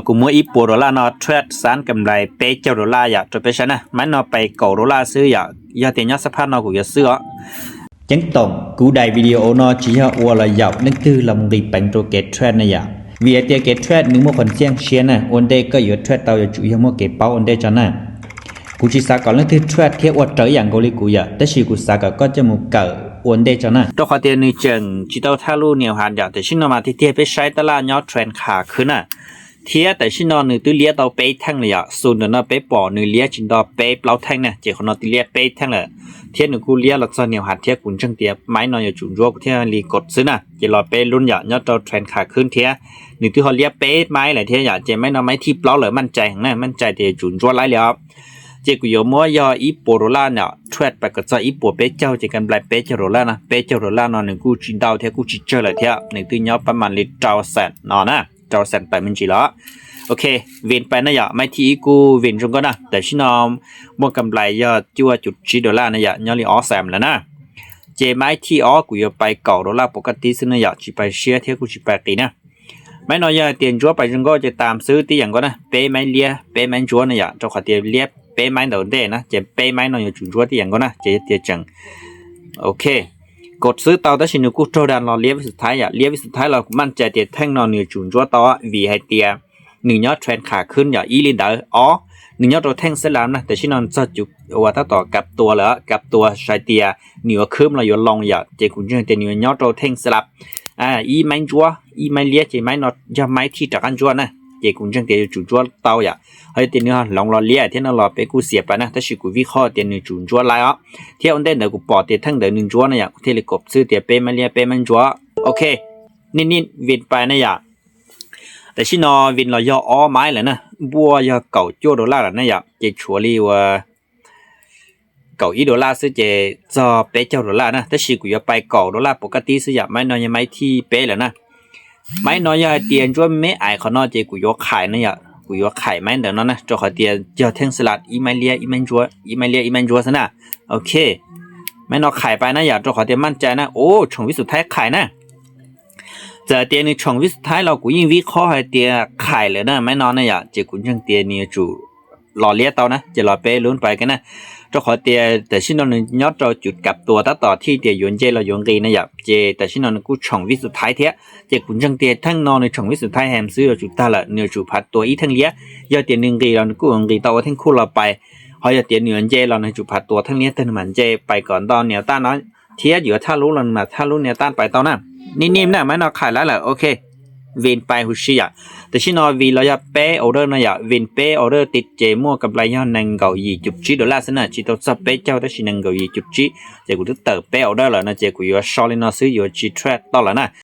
Kuv muab ib puas dollar no trade xab kam nplais peb caug dollar yom rau peb saib na. Maiv no pais kaum dollar xwb yom, yog tias nyob xab phaj no kuv yuav xwb os. Ceeb toom kuv daim video no tsis yog ua los yaum leej twg los nqis peev rau kev trade na yom, vim hais tias kev trade nws muaj qhov ntxiaj siab na, ua ntej koj yuav trade tau yuav tsum yog muaj kev paub ua ntej tso na. Kuv tsis xav kom leej twg trade thiab ua raws ib yam nkaus li kuv yom, tab sis kuv xav kom koj coj mus kawm ua ntej tso na, rau qhov tias nws tseem tsis tau thaj lub niam has yom. Tam sim no mas tiag tiag peb saib tab laj nyob trend khas khwb na, thiab tam sim no nws twb liab tau peb theej lawm yom. Xus ntawm no peb pom nws liab tsis nto peb plaub theej na, ces qhov no twb liab peb theej lawm, thiab nws kuj liab los txog niam has thiab. Kuv ntseeg tias maiv no yuav tsum ntsuab kuv thiaj li kod xwb na. Ces los peb lub yom, nyob rau trend khas khwb thiab, nws twb ho liab peb maiv lawm thiab yom, ces maiv no maiv thib plaub lawm, maj cai heev na, maj cai tias yuav tsum ntsuab laib li os. Ces kuv yuav muab yog ib puas dollar no trade pais kom txog ib puas peb caug, ces kam nplais peb caug dollar no, peb caug dollar no nws kuj tsis ntau thiab kuj tsis tsawg lawm thiab, nws twb nyob pab mas li rau xees no na, rau xees tawm me ntsis los. Ok, vin pais na yom, maiv thib ib kuj vin zoo nkauj na, tam sim no muaj kam nplais yog cuaj cum tsib dollar na yom, nyob li ob xees lawm na. Ces maiv thib ob kuv yuav pais kaum dollar puas kaj tib xwb na yom, tsis pais siab thiab kuj tsis pais qis na. Maiv no yog hais tias ntsuab pais zoo nkauj ces tam xwb tib yam nkaus na, peb maiv liab peb maiv ntsuab na yom, rau qhov tias liab peb maiv ntawm ntej na, ces peb maiv no yuav tsum ntsuab tib yam nkaus na, ces yog tias tseem ok, kod xwb tau, tab sis nws kuj raug dag los liab vij xus thaib yom, liab vij xus thaib los kuv maj cai tias theej no nws yuav tsum ntsuab tau, vim hais tias nws nyob trend khas khwb yom, ib li ntawd. Ob, nws nyob rau theej xab las na, tam sim no txog cuv uas tab tom kab tua lawm, kab tua hais tias nws yuav khwb los yuav loo yom, ces kuv ntseeg tias nws yuav nyob rau theej xab las. Ib maiv ntsuab ib maiv liab, ces maiv no yog maiv thib rov qab ntsuab na, ces kuv ntseeg tias yuav tsum ntsuab tau yom. Ho yog tias nws ho hloov los liab thiab no los peb kuj xiam pais na, tab sis kuv vij qho tias nws tsum ntsuab laib os. Thiab ua ntej ntawd kuv pom tias theej ntawd nws ntsuab na yom, kuv thiaj li kod xwb tias peb maiv liab peb maiv ntsuab. Ok, nij nij vin pais na yom. Tam sim no vin los yog ob maiv lawm na, npuaj yog kaum cuaj dollar lawm na yom, ces tshuav li uas kaum ib dollar xwb ces txog peb caug dollar na, tab sis kuv yuav pais kaum dollar puas kaj tib xwb yom, maiv no yog maiv thib peb lawm na. Maiv no yog hais tias ntsuab me me ais qhov no ces kuv yuav qhais na yom, kuv yuav qhais maiv ntawm no na, rau qhov tias yog theej xab las ib maiv liab ib maiv ntsuab, ib maiv liab ib maiv ntsuab xwb na. Ok, maiv no qhais pais na yom, rau qhov tias maj cai na, ub, tshoom vij xus thaib qhais na. Txawm tias nws tshoom vij xus thaib los kuv yeej vij qho hais tias qhais lawm na, maiv no na yom, ces kuv ntseeg tias nws yuav tsum los liab tau na, ces los peb lub pais kiag na. Rau qhov tias tam sim no nws nyob rau cuv kab tua tab tom thij tias yuav nce los yuav nqis na yom, ces tam sim no nws kuj tshoom vij xus thaib thiab, ces kuv ntseeg tias theej no nws tshoom vij xus thaib heev xwb yuav tsum tag lawm, nws yuav tsum phav tua ib theej liab. Yog tias nws nqis los nws kuj yuav nqis tau ua theej khuj los pais, ho yog tias nws yuav nce los nws yuav tsum phav tua theej liab tag nws mam nce pais kom nto niam taj no, thiab yuav thaj lub los nws mam thaj lub niam taj pais tau na. Nij nij na, maiv no qhais laib lawm, ok. Vin pais huv si yom. Tam sim no vin los yog peb order no yom, vin peb order tid ces muaj kam nplais yog nees nkaum yim cum tsib dollar xwb na, tsis tau txog peb caug tab sis nees nkaum yim cum tsib, ces kuv twb tawm peb order lawm no ces kuv yuav so li no xwb, yuav tsis trade tau lawm na.